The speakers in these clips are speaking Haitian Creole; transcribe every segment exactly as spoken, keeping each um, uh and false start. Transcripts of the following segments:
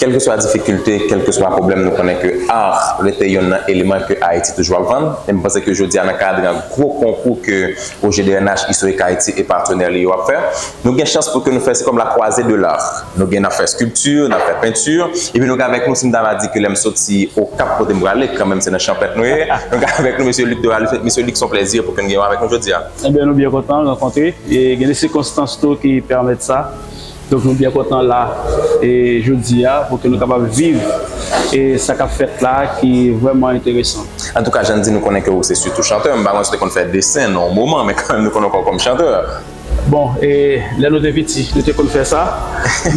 Kèlkeswa difikilte, kèlkeswa pwoblèm, nou konnen ke art rete yonn nan eleman ke Ayiti toujou ap vann. E m panse ke jodi a, nan kad yon gwo konkou ke O G D N H, Historic Haiti e patnè li yo ap fè, nou gen chans pou ke nou fè, se kòm la croisée de l'art. Nou gen, n ap fè skilti, n ap fè penti, epi nou gen avèk nou, si m ta va di ke lè m soti Okap kote m prale, kanmenm se nan Chanpèt nou ye, nou gen avèk nou mesye Luc Doralus. Mesye Luc, se yon plèzi pou ke n gen w avèk nou jodi a. Ebyen, nou byen kontan rankontre. E gen de sikonstans tou ki pèmèt sa. Donk, nou byen kontan la, e jodi a, pou ke nou kapab viv, e sa k ap fèt la, ki vrèman enteresan. Antouka, jan n di, nou konnen ke ou se sitou chantè. M pa konnen si w te konn fè desen nan yon moman, men kanmenm, nou konnen w kòm chantè. Bon, e lè nou te piti, nou te konn fè sa.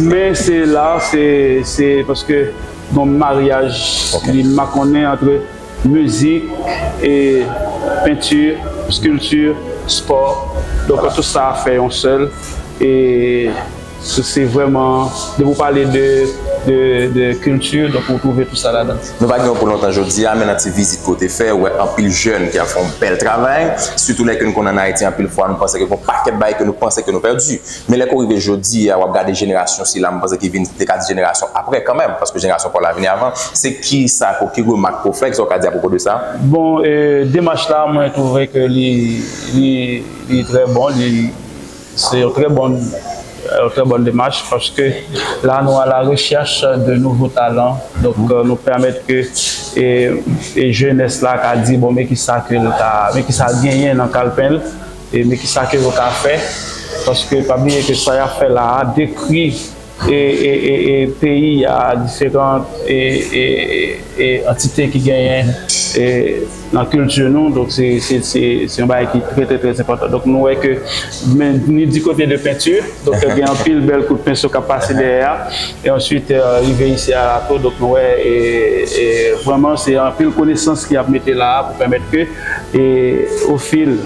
Men se la, se, se paske gon maryaj Ok. li makonnen antre mizik, e penti, skilti, spò. Donk, tout sa fè yon sèl. E se, se vrèman, depi w pale de, de, de kilti, donk, ou twouve tout sa ladan. Nou pa gen w pou lontan jodi a, men nan ti vizit ke w te fè, ou wè anpil jèn ki ap fè yon bèl travay. Sitou lè ke nou konnen ann Ayiti, anpil fwa, nou panse ke gon pakèt bagay ke nou panse ke nou pèdi. Men lè ke w rive jodi a, w ap gade jenerasyon sila, m panse ki vin, te ka di jenerasyon apre kanmenm, paske jenerasyon pa w la vini avan. Se ki sa, ki remak ke w fè, ki sa w ka di apwopo de sa? Bon, e, demach la, mwen twouve ke li, li, li trè bon, li, se yon trè bon, yon trè bon demach, paske la, nou à la recherche de nouveaux talents. Donk, e, nou pèmèt ke, e, e jenès la ka di, bon, men ki sa ke l ka, men ki sa l genyen nan kalpen l, e men ki sa ke yo ka fè. Paske pa bliye ke sa y ap fè la a dekri e, e, e, e peyi a, diferan, e, e, e, e antite ki genyen, e, nan kilti nou. Donk, se, se, se, se yon bagay ki trè, trè, trè enpòtan. Donk, nou wè ke, men, ni di kote de penti, donk, gen anpil bèl kout penso k ap pase dèyè a. E answit, e, rive isi a la tou, donk, nou wè, e, e, vrèman, se anpil konesans ki ap mete la a pou pèmèt ke, e, ofil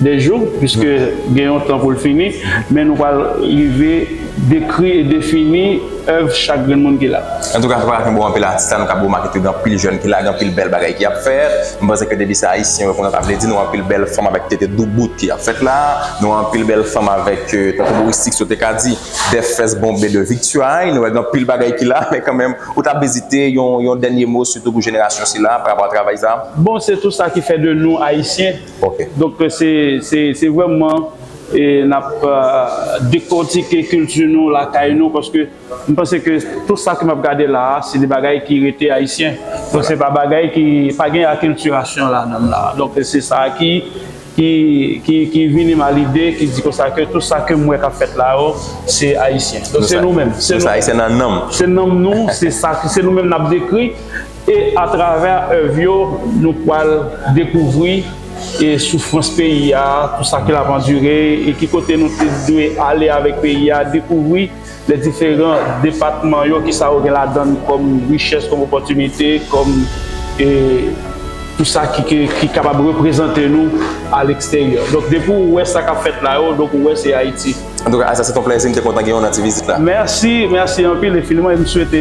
de jou, piske gen yon tan pou l fini, men nou pral rive dekri e defini èv chak grenn moun ki la. Antouka, fò pa kenbe w anpil atis la, nou ka remake tou gen anpil jèn ki la, gen anpil bèl bagay ki ap fèt. M panse ke depi se Ayisyen yo konn sa vle di, nou anpil bèl fanm avèk tete doubout ki ap fèt la, nou anpil bèl fanm avèk, e, tankou Boristik, sa w te ka di, de fès bonbe de viktyay, nou wè gen anpil bagay ki la, men kanmenm, ou ta bezite yon, yon dènye mo, sitou pou jenerasyon sila, pa rapò a travay sa? Bon, se tou sa ki fè de nou Ayisyen. Ok. Donk, se, se, se vrèman, e, n ap, e, dekòtike kilti nou, lakay nou, paske m panse ke tout sa ke m ap gade la a, se de bagay ki rete ayisyen. Donk, se pa bagay ki, pa gen akiltirasyon ladan l la. Donk, se sa ki, ki, ki, ki vini m a lide, ki di konsa ke tout sa ke m wè k ap fèt la yo, se ayisyen. Donk, se nou menm. Se nou menm. Se ayisyen nan nanm. Se nanm nou, se sa, se nou menm n ap dekri. E atravè èv yo, nou pral dekouvri e soufrans peyi a, tout sa ke l ap andire, e ki kote nou te dwe ale avèk peyi a, dekouvri lè diferan depatman yo, ki sa yo gen ladan l kòm richès, kòm opòtinite, kòm, e, tout sa ki, ki, ki kapab reprezante nou a leksteryè. Donk, depi w wè sa k ap fèt la yo, donk, ou wè se Ayiti. Antouka, Asa, se t on plèzi, m te kontan gen w nan ti vizit la. Mèsi, mèsi anpil, enfiniment, e m swete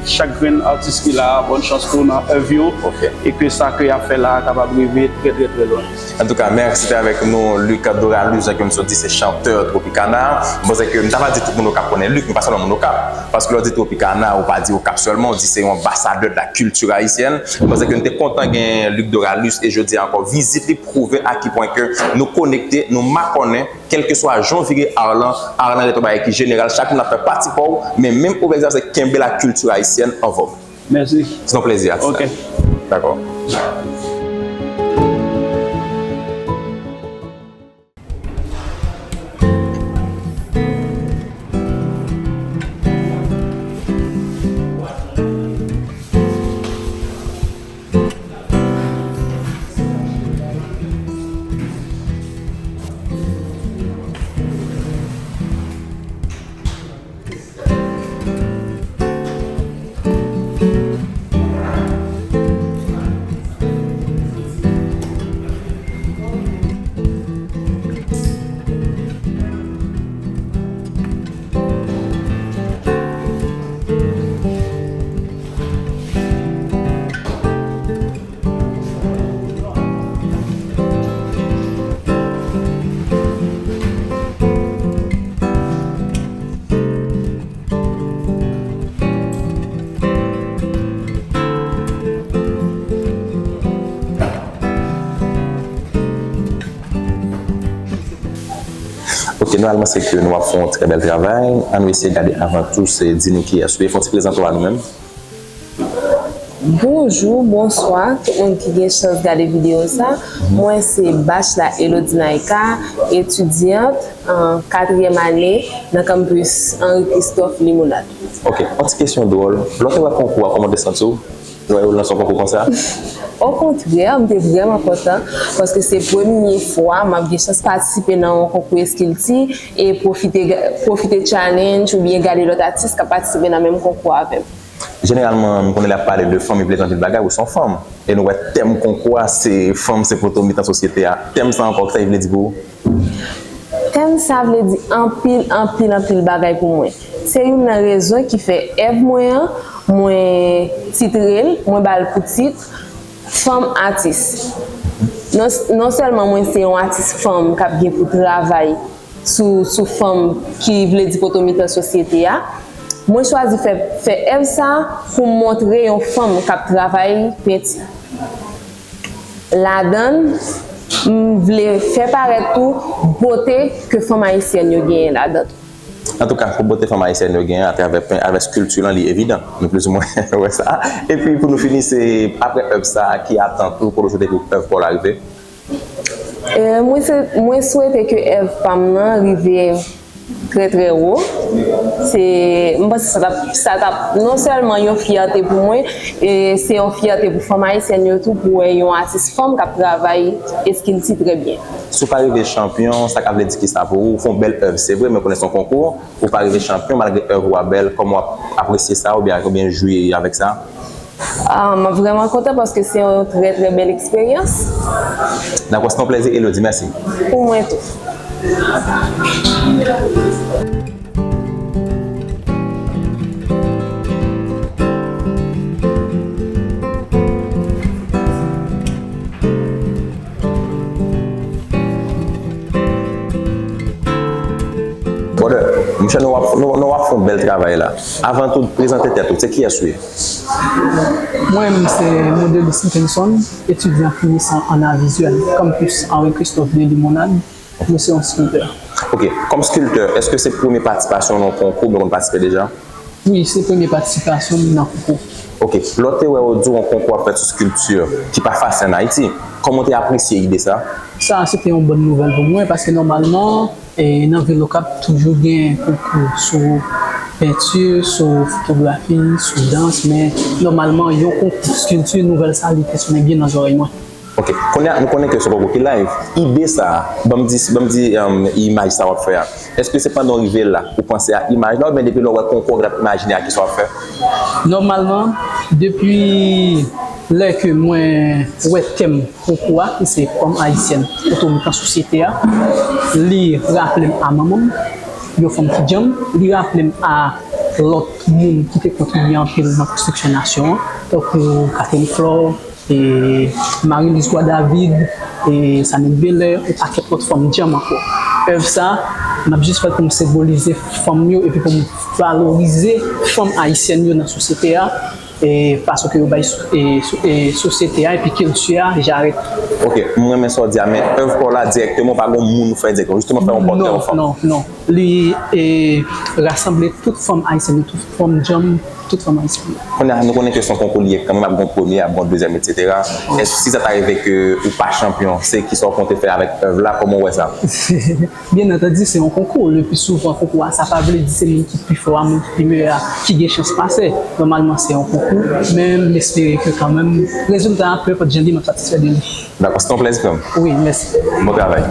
chak grenn atis ki la a, bòn chans tou nan èv yo, Ok. e ke sa ke y ap fè la a kapab rive trè, trè, trè lwen. Antouka, mèsi, te avèk nou, Luc Doralus, jan ke m sot di, se chantè Tropicana. M panse ke m ta va di tout moun Okap konnen Luc, men pa sèlman moun Okap. Paske lè w di Tropicana, ou pa di Okap sèlman, ou di se yon anbasadè de la culture haïtienne. M panse ke m te kontan gen Luc Doralus, e jodi a ankò, vizit li pwouve a ki pwen ke nou konekte, nou makònen, kèlkeswa jan w vire art lan, art lan rete yon bagay ki jeneral, chak moun ap fè pati pa w, men menm ou egzèse kenbe la culture haïtienne en vogue. Mèsi. Se yon plèzi, atis la. Ok. Dakò. Jeneralman, se ke nou ap fè yon trè bèl travay. Ann nou eseye gade avan tou, se di nou kiyès ou ye. Fè yon ti prezante w a nou menm. Bonjou, bonswa, tout moun ki gen chans gade videyo sa. Mwen se Bachla Elodie Naïka, etidyant an katriyèm ane nan kanpis Henri Christophe Limonad. Ok, yon ti kesyon dwòl. Lè w te wè konkou a, kòman w te santi w? Lè w wè yo lanse yon konkou konsa? Okontrè, m te vrèman kontan, paske se premye fwa m ap gen chans patisipe nan yon konkou eskilti e pwofite, pwofite challenge oubyen gade lòt atis k ap patisipe nan menm konkou avè m. Jeneralman, nou konnen lè y ap pale de fanm, yo vle di anpil bagay, ou se yon fanm. E nou wè tèm konkou a, se fanm, se poto mitan sosyete a. Tèm sa ankò, kisa li vle di pou ou? Tèm sa vle di anpil, anpil, anpil bagay pou mwen. Se youn nan rezon ki fè èv mwen an, mwen titre l, mwen ba l pou tit Fanm Atis. Non, non sèlman mwen se yon atis fanm k ap gen pou travay sou, sou fanm ki vle di poto mitan sosyete a, mwen chwazi fè, fè èv sa pou m montre yon fanm k ap travay penti. Ladan l, m vle fè parèt tou bote ke fanm ayisyèn yo genyen ladan tou. Antouka, pou bote fanm ayisyèn yo genyen atravè pen, avèk kilti lan, li evidan. Nou plizoumwen wè sa. Epi pou nou fini, se apre èv sa, ki atant ou pou nou swete pou èv pa w la rive? E, mwen se, mwen swete ke èv pa m nan rive trè, trè wo. Se, m panse sa t ap, sa t ap non sèlman yon fyète pou mwen, e se yon fyète pou fanm ayisyèn yo tou, pou wè yon atis fanm k ap travay eskilti trè byen. Si w pa rive chanpyon, sa ka vle di kisa pou ou? Ou fè yon bèl èv, se vre, men konnen se yon konkou, ou pa rive chanpyon, malgre èv ou a bèl, kòman w ap apresye sa, oubyen, oubyen jwi avèk sa? Ah, m ap vrèman kontan paske se yon trè, trè bèl eksperyans. Dakò, se yon plèzi, Elodie. Mèsi. Pou mwen tou. Brother, monchè, nou ap, nou, nou ap fè yon bèl travay la. Avan tou, prezante tèt ou. Se kiyès ou ye? Mwen menm, se Modelis Nickenson, etidyan finisan an ar vizyèl, kanpis Henri Christophe de Limonad. Mwen se yon skiltè. Ok, kòm skiltè, èske se premye patisipasyon w nan yon konkou oubyen w konn patisipe deja? Wi, se premye patisipasyon m nan konkou. Ok, lè w te wè yo di w yon konkou ap fèt sou skilti ki pa fasil ann Ayiti, kòman w te apresye ide sa? Sa a se te yon bòn nouvèl pou mwen, paske nòmalman, e, nan vil Okap toujou gen konkou sou penti, sou fotografi, sou dans, men nòmalman, yon konkou skilti, nouvèl sa a, li te sonnen byen nan zòrèy mwen. Ok, kounye a, nou konnen ke se yon konkou ki live. Ide sa a, ban m di, ban m di, um, imaj sa w ap fè a. Èske se pandan w rive la, ou panse a imaj la, oubyen depi lè w wè konkou a, w t ap imajine a kisa w ap fè? Nòmalman, depi lè ke mwen wè tèm konkou a, ki se fanm ayisyèn, poto mitan sosyete a, li raple m a manman m, yon fanm ki djanm, li raple m a lòt moun ki te kontribye anpil nan konstriksyon nasyon an, tankou Catherine Flore, e Marie-Louise Gois David, e Sanet Belair, e pakèt lòt fanm djanm ankò. Èv sa, m ap jis fè l pou m senbolize fanm yo, epi pou m valorize fanm ayisyèn yo nan sosyete a, e fason ke yo bay so-, e so-, e sosyete a, epi kilti a, jarèt. Ok, m renmen sa w di a, men èv pa w la dirèkteman, w pa gen yon moun ou fè dirèkteman, jisteman fè yon pòtrè yon fanm. Non, non, non. Li, e, rasanble tout fanm ayisyèn yo, tout fanm djanm, tout fanm ayisyèn yo. Kounye a, nou konnen ke se yon konkou li ye kanmenm, ap gen yon premye, ap gen yon dezyèm, etsetera. Èske si sa ta rive ke ou pa chanpyon, se kisa w konte fè avèk èv la? Kòman w wè sa? Byen antandi, se yon konkou. Le pli souvan, konkou a, sa pa vle di se moun ki pi fò a, moun ki pi meyè a, ki gen chans pase. Nòmalman, se yon konkou, men m espere ke kanmenm, rezilta a, pe enpòt jan li ye, m ap satisfè de li. Dakò, se te yon plèzi frè m. Wi, mèsi. Bon travay.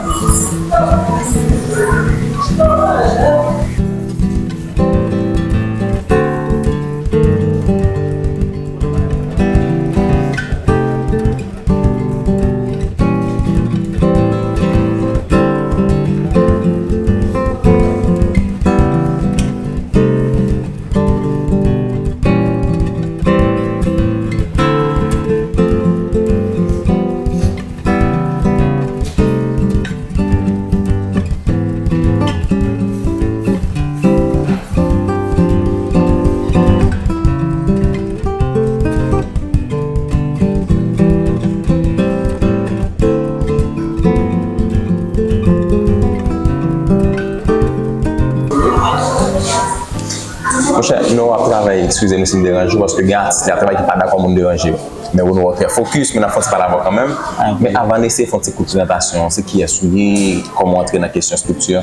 Monchè, nou ap travay, eskize nou si m deranje w, paske gen atis ki ap travay ki pa dakò moun deranje yo. Men nou trè fokis, men n ap fè yon ti pale avè w kanmenm. Men avan n eseye fè yon ti kou prezentasyon, se kiyès ou ye, kòman w antre nan kesyon estrikti?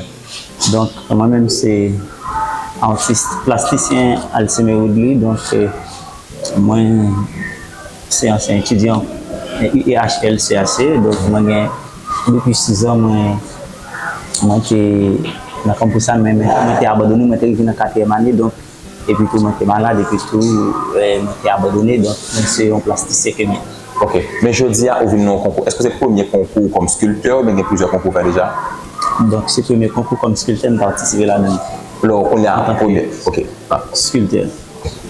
Donk, mwen menm se atis plastisyen Alcime Woodly. Donk, mwen se ansyen etidyan U E H L C A C. Donk, mwen gen depi sis an, mwen, mwen te nan kanpis la, men, men mwen te abandone, mwen te rive nan katriyèm ane. Donk, epi tou, mwen te malad, epi tou, mwen te abandone. Donk, mwen se yon plastisyen ke m ye. Ok. Men jodi a, ou vin nan yon konkou. Èske se premye konkou w kòm skiltè oubyen gen plizyè konkou w fè deja? Donk, se premye konkou kòm skiltè m patisipe ladan l. Lò, kounye a, premye. Ok. Skiltè.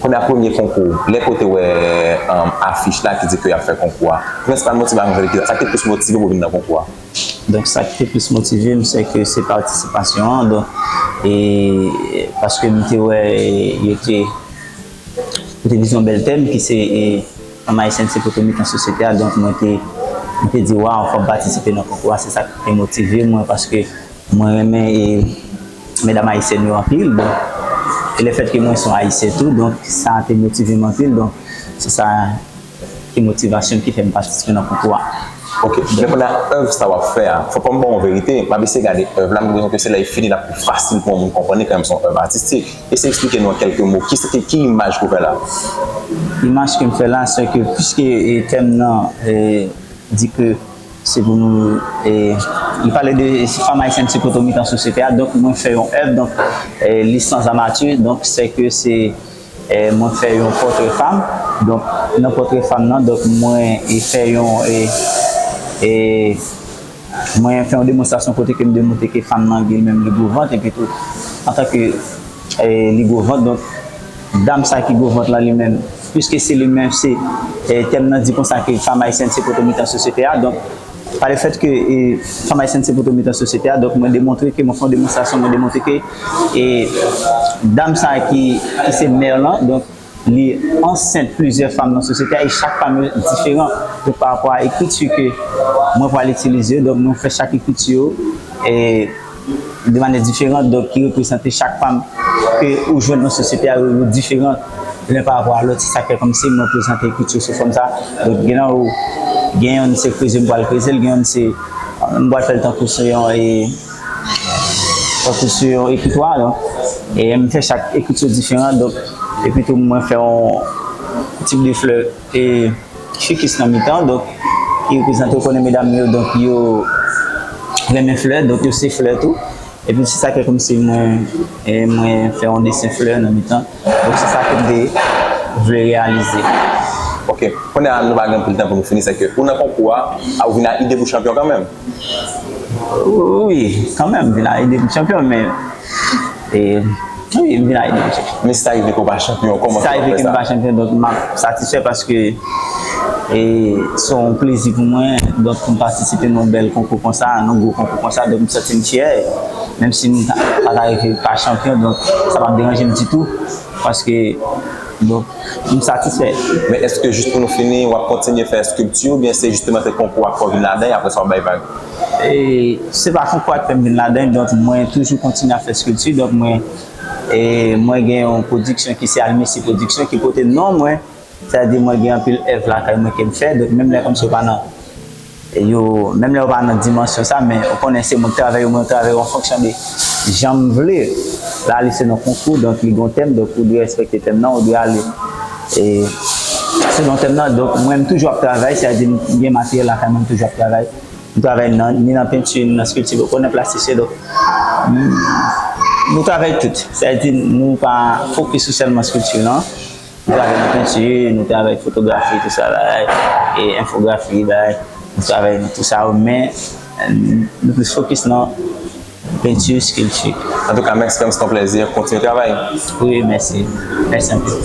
Kounye a, premye konkou, lè ke w te wè um, afich la ki di ke y ap fè konkou a, prensipal motivasyon w te gen, sa ki te plis motive w pou w vin nan konkou a? Donk, sa ki te plis motive m, se ke se patisipasyon an. Donk, e, paske m te wè, e, yo te, yo te vize yon bèl tèm ki se, e, Fanm ayisyèn se poto mitan sosyete a. Donk, mwen te, mwen te di, waw, fò m patisipe nan konkou a. Se sa ki te motive mwen, paske mwen renmen, e, medam ayisyèn yo anpil. Donk, e lefètke mwen se yon ayisyen tou, donk, sa te motive m anpil. Donk, se sa ki motivasyon ki fè m patisipe nan konkou a. Ok. Men pandan èv sa w ap fè a, fò pa m ba w yon verite, m ap eseye gade èv la, m gen enpresyon ke se lè l fini l ap pi fasil pou yon moun konprann li, kanmenm se yon èv atistik. Eseye eksplike nou an kèlke mo, ki, ki, ki imaj ke w fè la? Imaj ke m fè la, se ke, piske, e, tèm nan, e, di ke se pou nou, e, li pale de fanm ayisyèn se poto mitan sosyete a, donk mwen fè yon èv, donk, e, li sans amateur, donk se ke se, e, mwen fè yon pòtre fanm. Donk, nan pòtre fanm nan, donk mwen, e, fè yon, e, e, mwen fè yon demonstrasyon kote ke m demontre ke fanm nan gen li menm li gwo vant, epi tou, antanke, e, li gwo vant, donk, dam sa ki gwo vant lan li menm, piske se li menm, se, e, tèm nan di konsa ke fanm ayisyèn se poto mitan sosyete a, donk, pa le fèt ke, e, fanm ayisyèn se poto mitan sosyete a, donk, mwen demontre ke, mwen fè yon demonstrasyon, mwen demontre ke, e, dam sa ki, ki se mè lan, donk, li ansent plizyè fanm nan sosyete a, e chak fanm yo diferan. Donk, pa rapò a ekriti ke mwen pral itilize yo, donk, mwen fè chak ekriti yo, e, de mannyè diferan, donk, ki reprezante chak fanm ke ou jwenn nan sosyete a, yo, yo diferan youn pa rapò a lòt, se sa k fè kòmsi mwen prezante ekriti yo sou fòm sa. Donk, gen nan yo, gen yonn se kreze m pral kreze l, gen yonn se, m pral fè l tankou se yon, e, tankou se yon ekritwa, donk, e m fè chak ekriti yo diferan, donk, epi tou mwen fè yon tip de flè, e, fikis nan mitan, donk, ki reprezante, ou konnen medam yo, donk, yo renmen flè, donk, yo se flè tou. Epi se sa k fè kòmsi mwen, e, mwen fè yon desen flè nan mitan. Donk, se sa ke m te vle reyalize. Ok. Kounye a, nou pa gen anpil tan pou nou fini, se ke ou nan konkou a, a ou vin ak ide pou chanpyon kanmenm. Wi, kanmenm, m vin ak ide pou chanpyon, men, e, wi, m vin ak ide pou chanpyon. Men si ta rive ke w pa chanpyon, kòman ke w ap fè sa? Si ta rive ke m pa chanpyon, donk, m ap satisfè paske, e, se yon plezi pou mwen, donk, pou m patisipe nan yon bèl konkou konsa, nan yon gwo konkou konsa, donk, m santi m fyè. Menm si m pa ta rive pa chanpyon, donk, sa p ap deranje m ditou, paske, donk, m satisfè. Men èske, jis pou nou fini, w ap kontinye fè eskilti oubyen se jisteman se konkou a k fè w vin ladan e apre sa w bay vag? E se pa konkou a k fè m vin ladan, donk mwen toujou kontinye ap fè eskilti, donk mwen, e mwen gen yon pwodiksyon ki se Almesi Pwodiksyon ki pote non mwen, sètadi mwen gen anpil èv lakay mwen ke m fè, donk menm lè kòmsi yo pa nan yo, menm lè yo pa nan dimansyon sa, men ou konnen se mwen k travay yo, mwen travay yo an fonksyon de jan m vle. La, li se nan konkou, donk li gon tèm, donk ou dwe respekte tèm nan, ou dwe ale, e, selon tèm nan. Donk mwen, m toujou ap travay, sètadi m gen materyèl lakay mwen, m toujou ap travay. M travay nan, ni nan penti, ni nan eskilti, ou konnen plastisyen, donk m, nou travay tout. Sètadi nou pa fokis sou sèlman eskilti lan. Nou travay nan penti, nou travay fotografi, tout sa bagay, e enfografi, bagay. Nou travay nan tout sa yo, men, e, nou plis fokis nan penti, eskilti. Antouka, mèsi frè m, se te yon plèzi. Kontinye travay. Wi, mèsi. Mèsi anpil.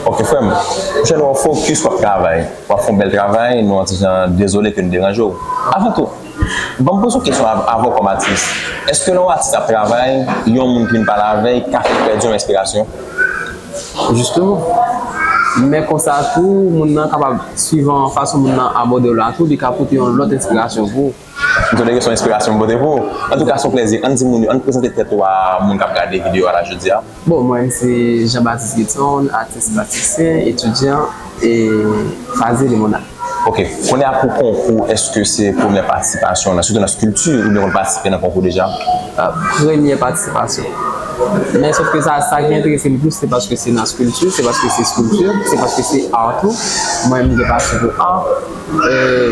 Ok, frè m. Monchè, nou an fokis, w ap travay. W ap fè yon bèl travay, nou an ti jan dezole ke nou deranje w. Avan tou, Ban m poze yon kesyon av- avè w kòm atis. Èske lè yon atis ap travay, yon moun ki vin pale avè l ka fè l pèdi yon enspirasyon? Jisteman. Men konsa tou, moun nan kapab, swivan fason moun nan abòde w la tou, li ka pote yon lòt enspirasyon pou ou. M tande ke se yon enspirasyon m pote pou ou. Antouka, se yon plèzi. Ann di moun yo, ann prezante tèt ou a moun k ap gade videyo a la jodi a. Bon, mwen menm se Jean Baptiste Guidson, atis plastisyen, etidyan e Faze Limonad. Ok, kounye a pou konkou, èske se premyè patisipasyon w nan, sitou nan skilti, oubyen w konn patisipe nan konkou deja? Premyè patisipasyon. Men sòf ke sa, sa ki enterese m plis, se paske se nan skilti, se paske se skilti, se paske se art tou. Mwen menm m gen pasyon pou art.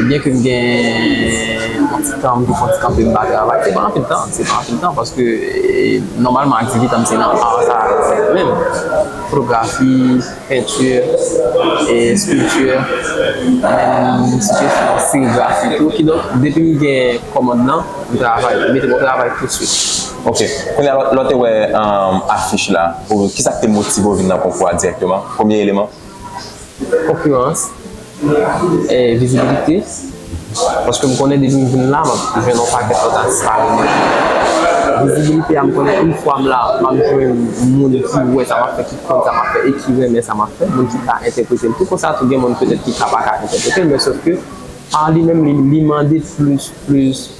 Byen ke m gen yon ti tan, m te fè yon ti kanpe m pa travay. Se pa anpil tan, se pa anpil tan, paske nòmalman aktivite m se nan art sa menm. Fotografi, penti, e skilti, menm sijè sou serigrafi tou. Kidonk, depi m gen kòmand nan, m travay, m mete m travay toutswit. Ok. Kounye a, lè w te wè afich la, kisa k te motive w vin nan konkou a dirèkteman? Premye eleman? Konkirans, e vizibilite. Paske m konnen depi m vin la, m ap jwenn yon pakèt lòt atis parèy mwen. Vizibilite a, m konnen yon fwa m la, m ap jwenn moun ki wè sa m ap fè, ki konn sa m ap fè e ki renmen sa m ap fè, moun ki ka entèprete l tou. Konsa tou, gen moun petèt ki ka pa ka entèprete l, men sòf ke art li menm, li, li mande plis, plis,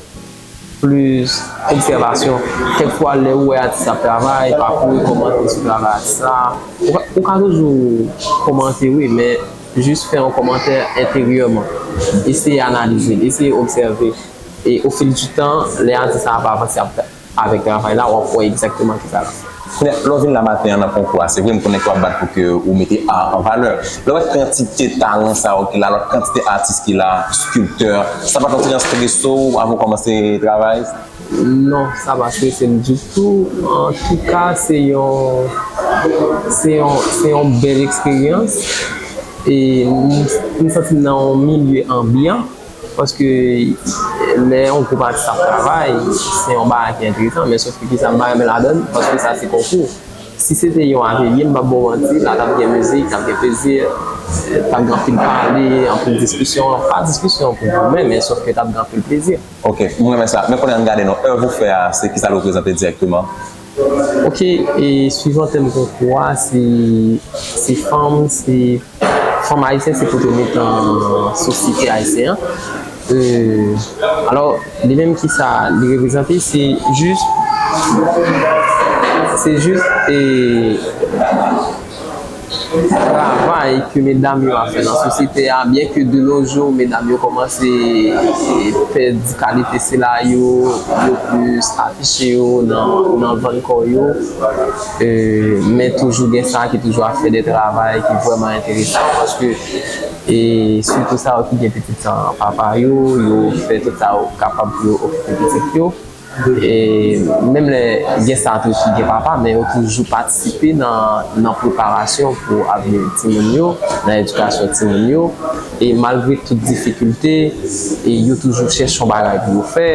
plis obsèvasyon. Kèk fwa, lè ou wè atis la ap travay, pa kouri kòmante sou travay atis la. Ou ka, ou ka toujou kòmante, wi, men jis fè yon kòmantè enteryèman. Eseye analize l, eseye obsève. E ofil di tan, lè atis la ap avanse ap, avèk travay la, w ap wè egzakteman kisa l ap fè. Kounye a, lè w vin la maten an nan konkou a, se vre m konnen ke w ap bat pou ke ou mete art an valè. Lè w wè kantite talan sa yo ki la, lòt kantite atis ki la, skiltè, sa pa t yon ti jan strese w avan w kòmanse travay? Non, sa pa strese m ditou. Antouka, se yon, se yon, se yon bèl eksperyans. E m, m santi m nan yon milye anbyan. Paske lè yon gwoup atis ap travay, se yon bagay ki enteresan, men sòf ke kisa m pa renmen ladan l, paske sa se konkou. Si se te yon atelye, m p ap ba w manti, la t ap gen mizik, t ap gen plezi, t ap gen anpil pale, anpil diskisyon, pa diskisyon pou goumen, men sòf ke t ap gen anpil plezi. Ok, m renmen sa. Men kounye a ann gade non, èv ou fè a, se kisa l reprezante dirèkteman? Ok, e swivan tèm konkou a, se, se fanm, se fanm ayisyen, se kote w met an sosyete ayisyen an. E, alò, li menm kisa li reprezante, se jis, se jis, e, travay ke medam yo ap fè nan sosyete a, byen ke de nos jours, medam yo kòmanse, e, pèdi kalite sila yo, yo plis afiche yo nan, nan vann kò yo, e, men toujou gen sa ki toujou ap fè de travay ki vrèman enteresan, paske, e, sitou sa yo ki gen pitit san papa yo, yo fè tout sa yo kapab pou yo okipe pitit yo. E menm lè gen sa tou ki gen papa, men yo toujou patisipe nan, nan preparasyon pou avni timoun yo, nan edikasyon timoun yo. E malgre tout difikilte, e yo toujou chèche yon bagay pou yo fè.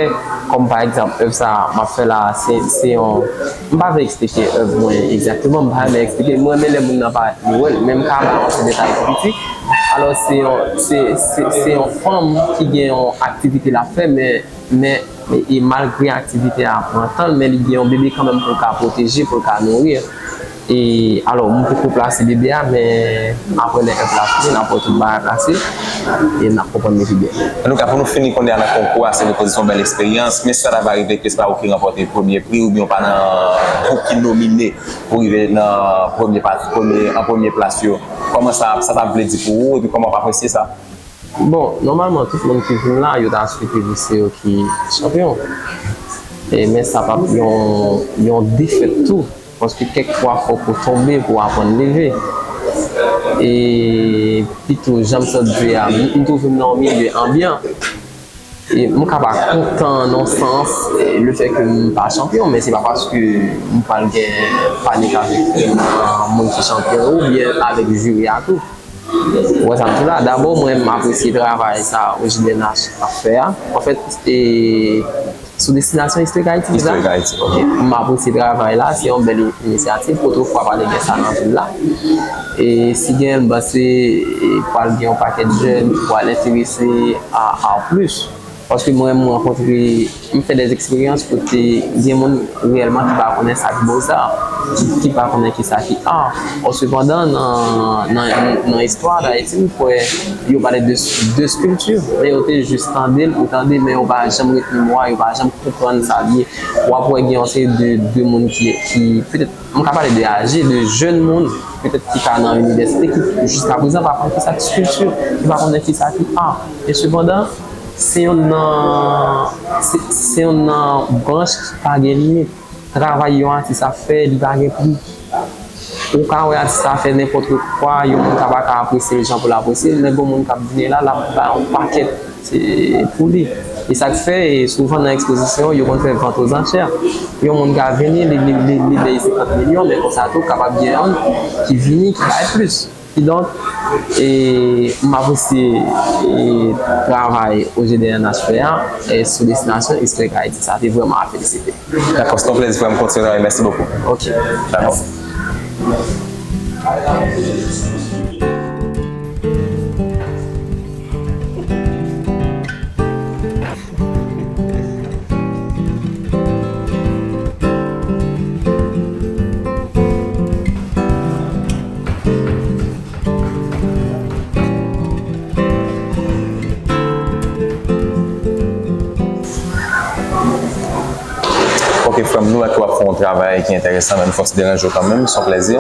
Kòm pa egzanp, èv sa a m ap fè la a, se, se yon, m pa vle eksplike èv mwen egzakteman, m pa renmen eksplike l. Mwen renmen lè moun nan pa wè l, men m ka ba yon ti detay pi piti. Alò, se yon, se, se, se yon fanm ki gen yon aktivite l ap fè, men men, e, e malgre aktivite a pran tan l, men li gen yon bebe kanmenm pou l ka pwoteje, pou l ka nouri. E, alò, m poko plase bebe a, men apre lè èv la fini, n ap wè tout bagay plase, e n ap konprann li pi byen. Antouka, pou nou fini kounye a nan konkou a, se vre se yon bèl eksperyans, men si sa ta va rive ke se pa ou ki ranpòte premye pri, oubyen w pa nan gwoup ki nomine pou rive nan premye pati, premye, an premye plas yo, kòman sa, sa t ap vle di pou ou, epi kòman w ap apresye sa? Bon, nòmalman, tout moun ki vin la, yo ta swete pou se yo ki chanpyon. E, men sa p ap yon, yon defèt tou, paske kèk fwa fòk ou tonbe pou w aprann leve. E pito, jan m sot di a, m, m twouve m nan yon milye anbyan. E m ka pa kontan nan sans, e, lefètke m pa chanpyon, men se pa paske m pral gen panik avèk, e, moun ki chanpyon yo oubyen avèk jiri a tou. Ou wè sa m di w la? Dabò, mwen, m apresye travay sa Ogilène ap fè a. Anfèt, e, sou destinasyon Historic Haiti, se sa? Historic Haiti. Ok. M apresye travay la, se yon bèl inisyativ, potofwa pa t gen sa nan vil la. E si genyen, m panse, e, pral gen yon pakèt jèn ki pral enterese a, a plis. Paske mwen, m rankontre, m fè dè eksperyans kote gen moun reyèlman ki pa konnen sa ki boza, ki, ki pa konnen ki sa ki art. Or, sepandan, nan, nan, nan istwa Dayiti, m kwè yo pale de, de skilti, men yo te jis tande l pou tande, men yo pa janm ret memwa, yo pa janm konprann sa l ye. W ap wè gen yon seri de, de moun ki, ki petèt, m ka pale de aje, de jèn moun, petèt ki ka nan inivèsite, ki jiskaprezan pa konn kisa ki kilti, ki pa konnen kisa ki art. E sepandan, se yonn nan, se, se yonn nan branch ki pa gen limit. Travay yon atis ap fè, li pa gen pri. Ou ka wè atis la fè nenpòt kwa, yon moun ka pa ka apresye l jan pou l apresye l, men gon moun k ap vini la, l ap bay yon pakèt, se pou li. E sa k fè, e souvan nan ekspozisyon, yo konn fè vant oz anchè. Yon moun ka vini, li, li, li, li bay senkant milyon, men konsa tou, kapab gen yonn ki vini, ki bay plis. Kidonk, e, m apresye, e, travay O G D N H P a, e, sou destinasyon Expect Haiti. Sa te vrèman a felisite. Dakò, se yon plezi, frè m, kontinye travay. Mèsi bokou. Ok. Dakò. Ok, frè m, nou wè ke w ap fè yon travay ki enteresan, men nou fè yon ti deranje w kanmenm, se yon plezi.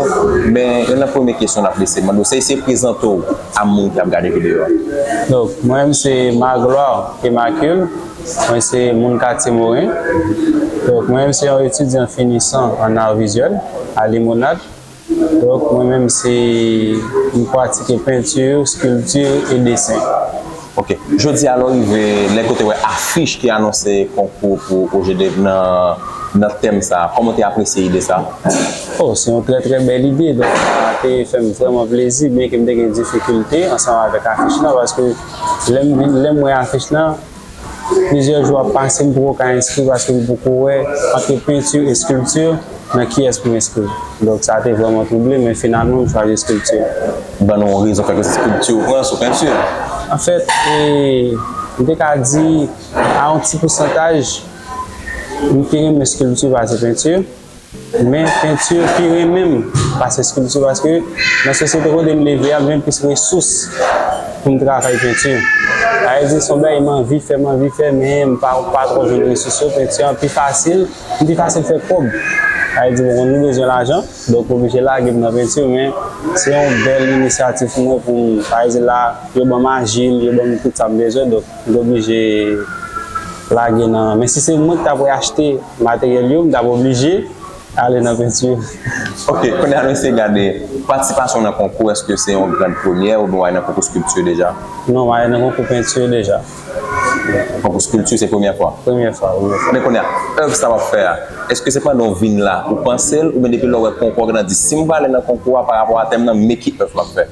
Men, youn nan premye kesyon n ap lese mande w, se, se prezante w a moun ki ap gade videyo a. Donk, mwen menm se Magloire Emmaculee, mwen se moun Katye Moren. Donk, mwen menm se yon etidyan finisan an ar vizyèl a Limonad. Donk, mwen menm se, m pratike penti, eskilti e desen. Ok. Jodi a, lè w rive, lè ke w te wè afich ki anonse konkou pou O G D nan, nan tèm sa a, kòman w te apresye ide sa a? Oh, se yon trè, trè bèl ide. Donk, sa te fè m vrèman plezi, byenke m te gen difikilte ansanm avèk afich lan, paske lè m vin, lè m wè afich lan, plizyè jou ap pase, m poko ka enskri paske m poko wè ant penti, eskilti, nan kiyès pou m enskri. Donk, sa te vrèman twouble, men finalman, m chwazi eskilti. Ban nou yon rezon fè ke se eskilti ou pran sou penti? Anfèt, e, m te ka di, a yon ti pousantaj, m pi renmen eskilti pase penti. Men penti pi renmen m pase eskilti, paske nan sosyete kote m leve a, m jwenn plis resous pou m travay penti. Sa vle di, se yon bagay m anvi fè, m anvi fè, men m pa, pa twò jwenn resous yo. Penti an pi fasil, m pi fasil fè kòb. Sa vle di, bon, nou bezwen lajan, donk m oblije lage m nan penti, men se yon bèl inisyativ pou mwen, pou m, pa egzanp la, yo ban m ajil, yo ban m tout sa m bezwen, donk m oblije lage nan, men si se mwen ki t ap achte materyèl yo, m t ap oblije ale nan penti. Ok, kounye a nou eseye gade patisipasyon nan konkou, èske se yon grann premyè oubyen w al nan konkou eskilti deja? Non, m al nan konkou penti deja. Konkou eskilti se premyè fwa? Premyè fwa, wi. Men kounye a, èv sa w ap fè a, èske se pandan w vin la ou panse l, oubyen depi lè w wè konkou a, w gentan di, si m prale nan konkou a parapò a tèm nan, men ki èv m ap fè?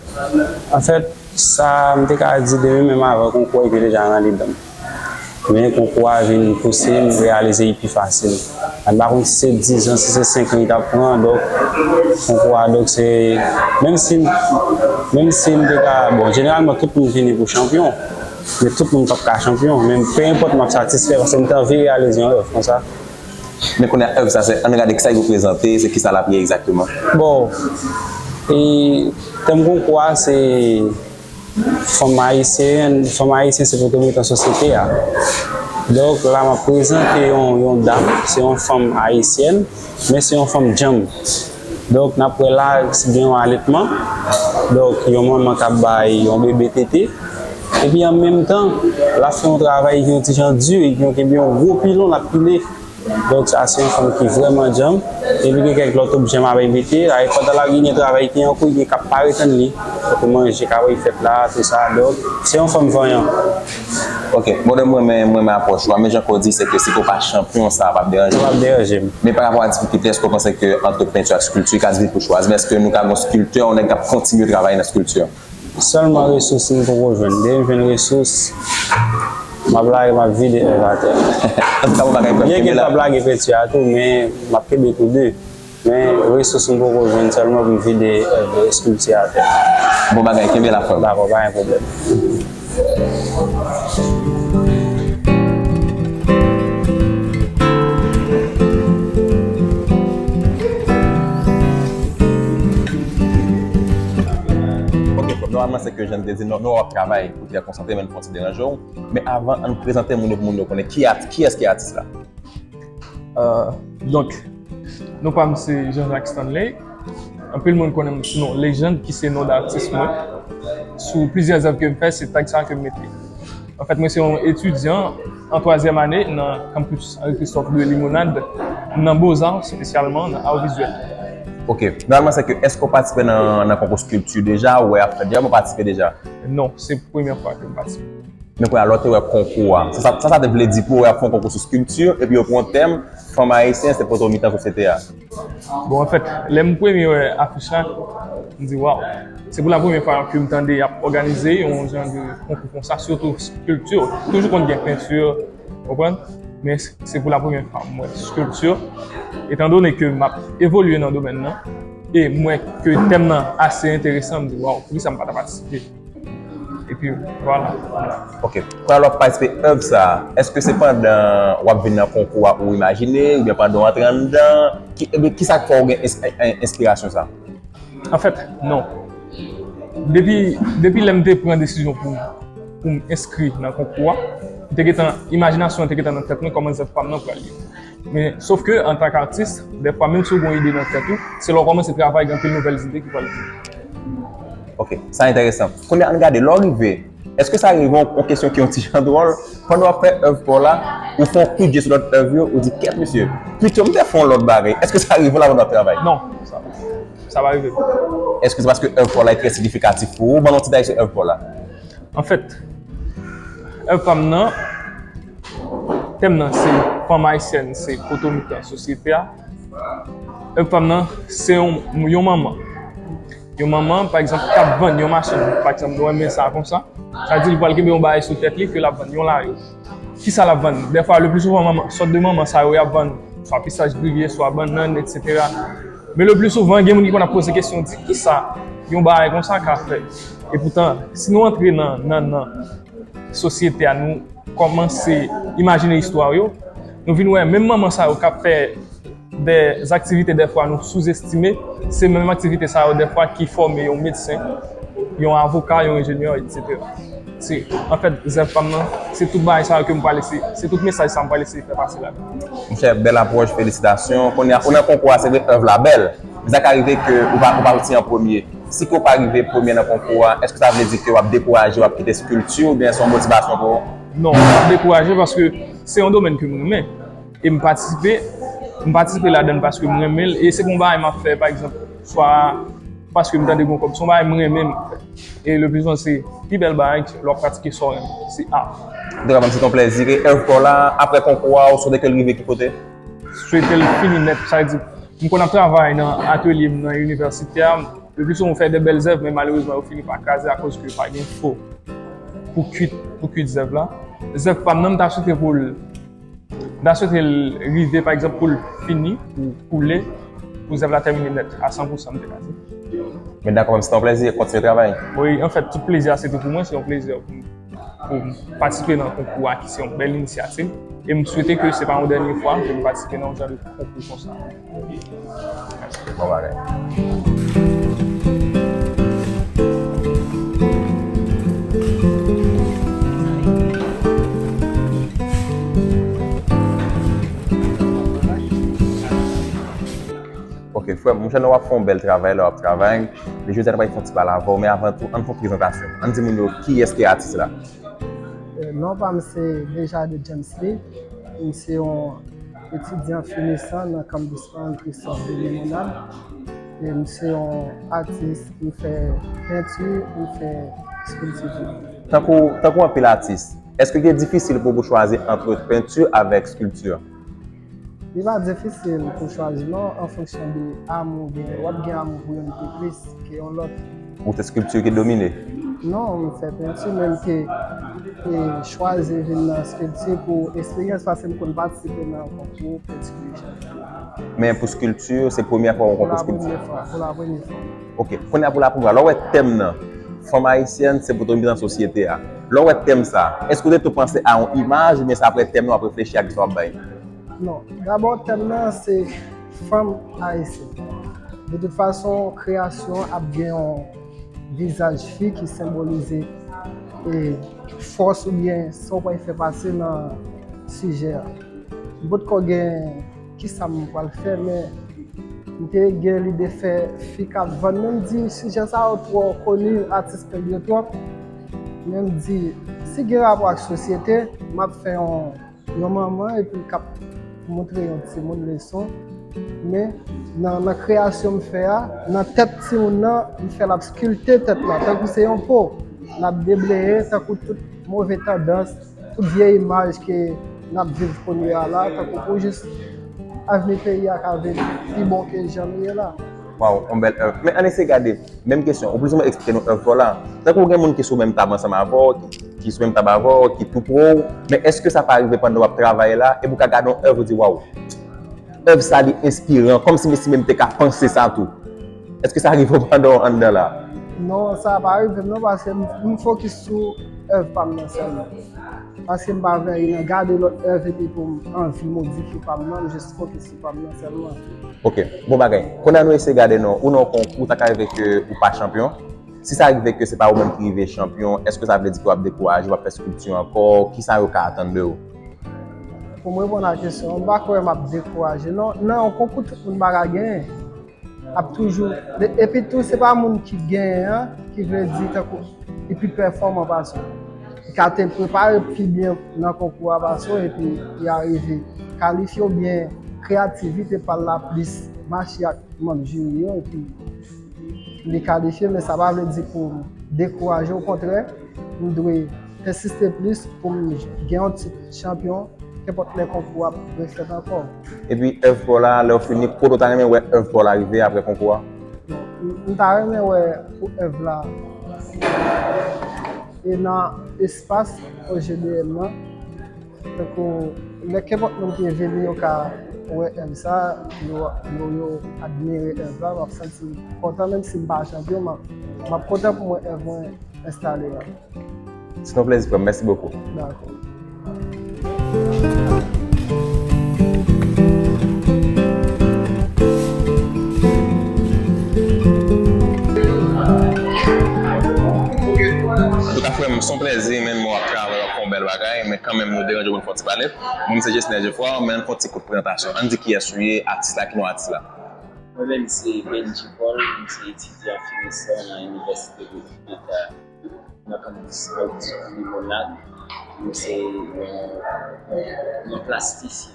Anfèt, sa m te ka di depi menm avan konkou a, li te deja nan lidan m. Men konkou a vin pouse m reyalize li pi fasil. M pa konn si se diz an, si se senk an li t ap pran, donk, konkou a, donk, se, menm si, menm si m te ka, bon, jeneralman, tout moun vini pou chanpyon, men tout moun p ap ka chanpyon, men pe enpòt m ap satisfè, paske m te anvi reyalize yon rèv konsa. Men kounye a, èv sa, se, ann gade kisa l reprezante, se kisa l ap ye egzakteman. Bon, e, tèm konkou a, se fanm ayisyèn, fanm ayisyen se poto mete an sosyete a. Donk, la, m ap prezante yon, yon dam, se yon fanm ayisyèn, men se yon fanm djanm. Donk, n ap wè la, si gen yon alètman, donk, yon manman k ap bay yon bebe tete, epi an menm tan, l ap fè yon travay ki yon ti jan di, ki yon, ki yon gwo pilon, l ap pile. Donk, sa se yon fanm ki vrèman djanm. Epi gen kèk lòt objè m ap envite. Dayè, pandan l ap gen travay ki an kou, gen k ap parèt ann li. Tankou manje k ap fèt la, tou sa. Donk, se yon fanm vanyan. Ok. Bon, m renmen, m renmen apwòch ou a. Men jan ke w di, se ke si ke w pa chanpyon, sa p ap deranje w. Sa p ap deranje m. Men parapò a difikilte, èske w panse ke ant penti ak eskilti, ka difisil pou chwazi? Men èske nou ka gen yon eskiltè, yon nèg k ap kontinye travay nan eskilti? Sèlman resous m poko jwenn. Depi m jwenn resous, m ap lage, m ap vide èv atè. Antouka, bon bagay, frè m, kenbe la. Byenke m p ap lage penti a tou, men m ap kenbe tou de. Men resous m poko jwenn, sèlman pou m vide èv eskilti atè. Bon bagay, kenbe la, frè m. Dakò, pa gen pwoblèm. Nòmalman, se ke jan n te di, nou, nou w ap travay, ou te konsantre, men n fè yon ti deranje w. Men avan, ann prezante moun yo pou moun yo konnen ki ati-, kiyès ki atis la. Euh, donk, non pa m se Jean-Jacques Stanley. Anpil moun konnen m sou non Legend, ki se non datis mwen. Sou plizyè zèv ke m fè, se tag sa ke m mete. Anfèt, mwen se yon etidyan an twazyèm ane nan kanpis Henri Christophe de Limonade, nan Beaux-Arts, espesyalman nan ar vizyèl. Ok. Nòmalman, se ke, èske w patisipe nan, nan konkou skilti deja, ou wè ap fèt deja, ou patisipe deja? Non, se premyè fwa ke m patisipe. Men kounye a, lè w te wè konkou a, sa, sa, sa, sa te vle di pou w, w ap fè yon konkou sou skilti, epi yo pran yon tèm, fanm ayisyen, se poto mitan sosyete a. Bon, anfèt, lè m premye wè afich la, m di, waw, se pou la premyè fwa ke m tande y ap òganize yon jan de konkou konsa, sitou skilti. Toujou konn gen penti, w konprann? Men se pou la premyè fwa m wè skilti. Etan done ke m ap evolye nan domèn nan, e m wè ke tèm nan ase enteresan, m di, waw, poukisa m pa ta patisipe? Epi, vwala. Ok. Kounye a lè w ap patisipe èv sa a, èske se pandan w ap vin nan konkou a ou imajine, oubyen pandan w antre anndan? Ki, ebyen, kisa k fè w gen ins-, en-, en-, enspirasyon sa a? Anfèt, non. Depi, depi lè m te pran desizyon pou, pou m enskri nan konkou a, m te gentan, imajinasyon an te gentan nan tèt mwen kòman zèv pa m nan pral ye. Men, sof ke, antank atis, dèfwa, menm si w gen yon ide nan tèt ou, se lè w kòmanse travay, gen anpil nouvèl ide ki pral vini. Ok, sa enteresan. Kounye a, ann gade, lè w rive, èske sa rive w, yon kesyon ki yon ti jan dwòl, pandan w ap fè èv pa w la, ou fè yon kout je sou lòt èv yo, ou di, kèt mesye, pito m te fè yon lòt bagay. Èske sa rive w la pandan w ap travay? Non, sa, sa pa rive m. Èske se paske èv pa w la e trè siyifikatif pou ou? Ban m yon ti detay sou èv pa w la. Anfèt, èv pa m nan, tèm nan se fanm ayisyèn, se poto mitan sosyete a. Èv pa m nan, se yon, yon manman. Yon manman, pa egzanp, k ap vann yon machin, pa egzanp, nou renmen sa konsa. Sa di li pral kenbe yon bagay sou tèt li ke l ap vann, yon lari. Kisa l ap vann? Dèfwa, le pli souvan, manman, sòt de manman sa yo, y ap vann swa pistaj griyye, swa bannann, etsetera. Men le pli souvan, gen moun ki konn ap poze kesyon, di, kisa yon bagay konsa ka fè? Epoutan, si nou antre nan, nan, nan sosyete a, nou kòmanse imajine istwa yo, nou vin wè menm manman sa yo k ap fè de aktivite dèfwa nou souzestime, se menm aktivite sa yo dèfwa ki fòme yon medsen, yon avoka, yon enjenyè, etsetera. Se, anfèt, zèv pa m nan, se tout bagay sa yo ke m pral eseye, se tout mesaj sa m pral eseye fè pase ladan. Monchè, bèl apwòch, felisitasyon. Kounye a, ou nan konkou a, se vre, èv la bèl. Men sa ka rive ke ou pa, ou pa soti an premye. Si ke ou pa rive premye nan konkou a, èske sa vle di ke w ap dekouraje, w ap kite skilti, oubyen se yon motivasyon pou ou? Non, m p ap dekouraje paske se yon domèn ke m renmen. E m patisipe, m patisipe ladan l paske m renmen l. E se pa yon bagay m ap fè, pa egzanp, swa paske m tande gon kòb. Se yon bagay m renmen m ap fè. E le pli souvan se pi bèl bagay lè w ap pratike sa w renmen. Se a. Antouka, ban m se te yon plèzi. E èv pa w la, apre konkou a, ou swete ke l rive ki kote? Swete l fini nèt. Sa vle di, m konn ap travay nan atelye m nan inivèsite a. Le pli souvan, m fè de bèl zèv, men malerezman, yo fini pa kraze akoz ke pa gen fò pou kuit, pou kuit zèv la. Zèv pa m nan, m ta swete pou l, m ta swete l rive, pa egzanp, pou l fini, pou koule, pou zèv la tèmine nèt, a san pou san, m te ka di. Men dakò, ban m se te yon plèzi, kontinye travay. Wi, anfèt, tout plezi a, se te pou mwen, se yon plezi pou m, pou m patisipe nan konkou a, ki se yon bèl inisyativ. E m swete ke se pa yon dènye fwa ke m patisipe nan yon jan de konkou konsa. Bon bagay. Ok, frè m, mwen wè w ap fè yon bèl travay lè w ap travay. Men jodi a, nou pral fè yon ti pale avè w, men avan tou, ann fè yon prezantasyon. Ann di moun yo kiyès ki atis la. Eh, non pa m se Dejade James Lee. M se yon etidyan finisan nan kanpis Henri Christophe de Limonade. E m se yon atis, m fè penti, m fè eskilti tou. Tankou, tankou anpil atis, èske li te difisil pou ou pou chwazi ant penti avèk eskilti? Li pa difisil pou chwazi non, an fonksyon de amou ou gen, w ap gen amou pou youn ki plis ke yon lòt. Ou se eskilti ki domine? Non, m fè penti, men m te e, chwazi vin nan eskilti pou eksperyans, paske m konn patisipe nan konkou penti deja. Men pou eskilti, se premyè fwa ou Pou la konpre eskilti? Premyè fwa, pou la premyè fwa. Ok, kounye a pou la premyè fwa, lè w wè tèm nan, fanm ayisyèn, se poto mitan sosyete a. Lè w wè tèm sa, èske w te tou panse a yon imaj, oubyen se apre tèm nan w ap reflechi a kisa w ap bay? Non, dabò tèm nan se fanm ayisyèn. De tout fason, kreyasyon an ap gen yon vizaj fi ki senbolize e fòs oubyen sa w pral fè pase nan sijè a. M potko gen kisa m pral fè, men m te gen lide fè fi k ap vann, men m di sijè sa yo twò koni, atis pèl yo twòp. Men m di, si gen rapò ak sosyete, m ap fè yon, yon manman epi k ap montre yon timoun leson. Men nan, nan kreyasyon m fè a, nan tèt timoun nan, m fè l ap skilte tèt la, tankou se yon po. L ap debleye, tankou tout move tandans, tout vye imaj ke n ap viv kounye a la, tankou pou jis avni peyi a ka vin pi bon ke jan li ye la. Waw, yon bèl èv. Men ann eseye gade, menm kesyon, ou plizoumwen eksplike nou èv pa w la. Tankou gen moun ki sou menm tab ansanm avè w, ki, ki sou menm tab avè w, ki tou pre w, men èske sa pa rive pandan w ap travay la, epi w ka gade yon èv, ou di, waw, èv sa li enspiran, kòmsi mesye menm te ka panse sa tou? Èske sa rive w pandan w anndan la? Non, sa pa rive m non, paske m, m fokis sou èv pa m nan sèlman. Paske m pa vle nan gade lòt èv epi pou m anvi modifye pa m nan, m jis fokis sou pa m nan sèlman. Ok, bon bagay. Kounye a nou eseye gade non, ou nan yon konkou, sa ka rive ke ou pa chanpyon. Si sa rive ke se pa ou menm ki rive chanpyon, èske sa vle di ke w ap dekouraje, w ap fè skilti ankò? Kisa yo ka atann de ou? Pou m reponn a kesyon an, m pa kwè m ap dekouraje non. Nan yon konkou tout moun pa ka genyen. Ap toujou, epi tou se pa moun ki genyen an ki vle di tankou li pi pèfòman pase w. Li ka te prepare pi byen nan konkou a pase w epi li arive kalifye oubyen kreyativite pa l la plis mache ak manm jiri yo epi li kalifye, men sa pa vle di pou m dekouraje, okontrè, m dwe pèsiste plis pou m gen yon tit chanpyon, kenpòt lè konkou ap refèt ankò. Epi èv pa w la, lè w fini, kote w ta renmen wè èv pa w la rive apre konkou a? M, m ta renmen wè pou èv la e nan espas O G D M nan. Tankou, lè kenpòt moun ki vini yo ka wè èv sa, yo, yo, yo admire èv la, m ap santi m kontan, menm si m pa chanpyon, m ap, m ap kontan pou m wè èv mwen enstale la. Se yon plèzi, frè m. Mèsi bokou. Dakò. Antouka, frè m, se yon plèzi, men mwen ap travay, w ap fè yon bèl bagay, men kanmenm, nou deranje w pou n fè yon ti pale. Mwen, se Jesner Geoffroy, men ann fè yon ti kout prezantasyon. Ann di kiyès ou ye, atis la, ki non atis la? Mwen menm, se Benji Paul, mwen se etidyan finisan nan Inivèsite Repiblik la. Nan kanpis Old Limonad, m se yon, yon plastisyen.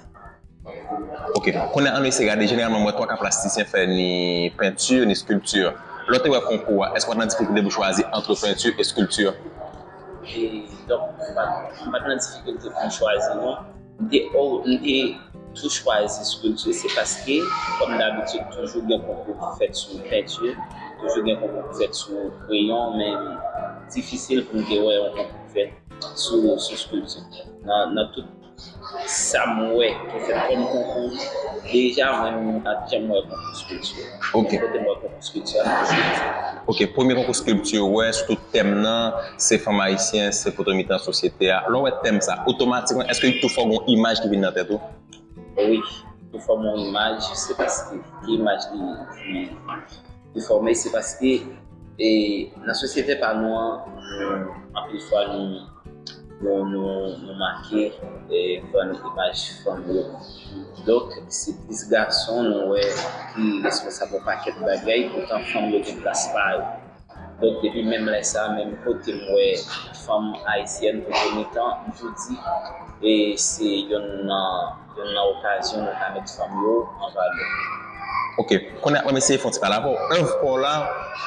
Ok, kounye a, ann eseye gade, jeneralman, m wè twa ka plastisyen fè ni penti, ni skilti. Lè w te wè konkou a, èske w pa t nan difikilte pou chwazi ant penti e skilti? E, donk, m pa t, m pa t nan difikilte pou m chwazi, non. M te, o, m te tou chwazi skilti, se paske, kòm dabitid, toujou gen konkou ki fèt sou penti, toujou gen konkou ki fèt sou kreyon, men difisil pou m te wè yon konkou ki fèt sou, sou skilti. Nan, nan tout sa m wè ki fèt kòm konkou, deja mwen, m pa t janm wè konkou skilti. Ok. Kote m wè konkou skilti a, se skilti. Ok, premye konkou skilti ou wè, sou tout tèm nan, se fanm ayisyen, se poto mitan sosyete a. Lè w wè tèm sa, otomatikman, èske li tou fè w gen yon imaj ki vin nan tèt ou? Wi, tou fè m yon imaj, se paske ki imaj li, li, li fòme, se paske, e, nan sosyete pa nou an, nou, anpil fwa nou, nou, nou, nou make, e, vann imaj fanm yo. Donk, se plis gason nou wè ki responsab yon pakèt bagay, poutan fanm yo gen plas pa yo. Donk, depi menm lè sa a, menm kote m wè fanm ayisyèn poto mitan, m tou di, e se youn nan, youn nan okazyon nou ka met fanm yo an valè. Ok, kounye a, mwen eseye fè yon ti pale avè w. Èv pa w la,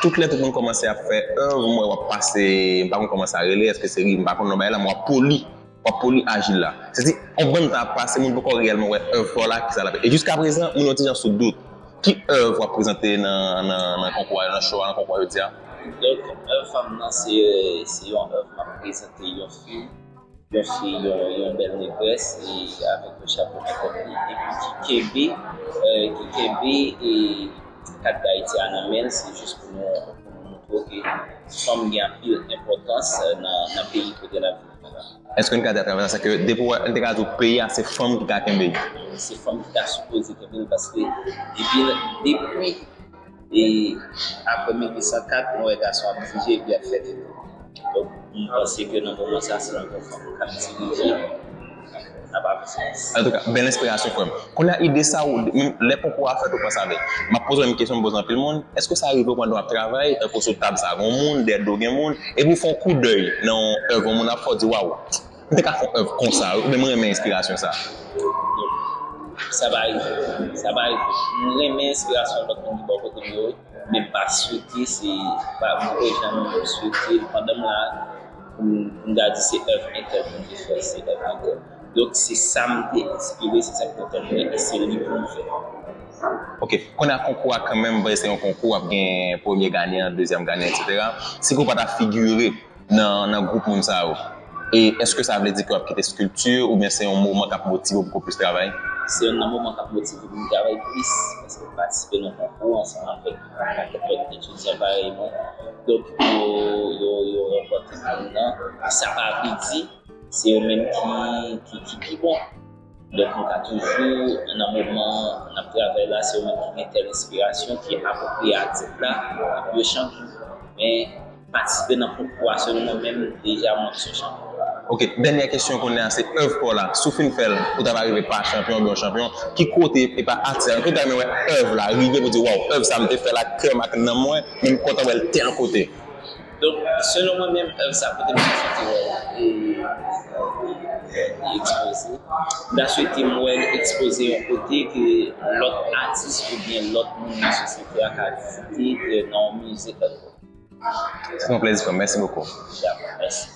tout lè tout moun kòmanse ap fè èv, m wè w ap pase, m pa konn kòman sa rele, èske se ri, m pa konn non bagay la, men w ap poli. W ap poli ajil la. Se di, yon bann tan ap pase, moun poko reyèlman wè èv pa w la, kisa l ap ye. E jiskaprezan, moun yo ti jan sou dout. Ki èv w ap prezante nan, nan, nan konkou a, nan show a, nan konkou a jodi a? Donk, èv pa m nan, se, se yon èv m ap prezante yon fi, yon fi, yon, yon bèl negrès, e avèk yon chapo nan tèt li, epi ki kenbe, e, ki kenbe, e, kat Dayiti a nan men l, se jis pou nou, pou nou montre w ke fanm gen anpil enpòtans, e, nan, nan peyi kote n ap viv la. Èske n ka di atravè sa, se ke depi w wè, n te ka di w peyi a, se fanm ki ka kenbe l? Se fanm ki ta sipoze kenbe l, paske depi, depi, E apre mil uit san kat, mwen wè gason ap dirije epi ap fè tete. Donk, m panse ke nan moman sa, se yon fanm k ap dirije, n ap avanse. Antouka, bèl enspirasyon, frè m. Kounye a, ide sa, ou, menm lè konkou a fèt, ou panse avè. M ap poze w menm kesyon m poze anpil moun. Èske sa rive w pandan w ap travay, tankou sou tab sa, gen yon moun, dèyè do gen moun, epi w fè yon koudèy nan yon èv yon moun ap fè, w di, waw, m te ka fè yon èv konsa, wi, oubyen m renmen enspirasyon sa? Sa pa rive. Sa pa rive. M renmen enspirasyon lòt moun ki bò kote m yo, men m pa swete, se pa, m poko janm swete, pandan m la, pou m, pou m ta di se èv entèl pou m te fè, se èv entèl. Donk, se sa m te enspire, se sa k te tòne mwen, e se li pou m fè. Ok, kounye a konkou a kanmenm, se yon konkou, w ap gen premye ganyan, dezyèm ganyan, etsetera. Si ke w pa ta figire nan, nan gwoup moun sa yo, e èske sa vle di ke w ap kite Skilti oubyen se yon moman k ap motive w pou w plis travay? Se youn nan moman k ap motive pou m travay plis, paske m patisipe nan konkou ansanm avèk yon pakèt lòt etidyan parèy mwen. Donk, yo, yo, yo ranpòte pri nan, e sa pa vle di se yo menm ki, ki, ki pi bon. Donk, nou ka toujou, nan moman n ap travay la, se yo menm ki gen tèl enspirasyon ki apwopriye a tit la, epi yo chanje. Men, patisipe nan konkou a, selon mwen menm, deja mwen se yon chanpyon. Ok, dènyè kesyon kounye a, se èv pa w la. Si w fin fè l, ou ta va rive pa chanpyon oubyen yon chanpyon, ki kote, e pa atis la, ki kote w ta renmen wè èv la rive pou w di, waw, èv sa m te fè l ak kè m ak nanm mwen, men m kontan wè l tèl kote? Donk, selon mwen menm, èv sa kote m ta swete wè l e, e ekspoze. M ta swete m wè l ekspoze yon kote ke lòt atis oubyen lòt moun nan sosyete a ka vizite, e, nan yon mize kèlkonk. Se yon plezi, frè m. Mèsi bokou. Mèsi.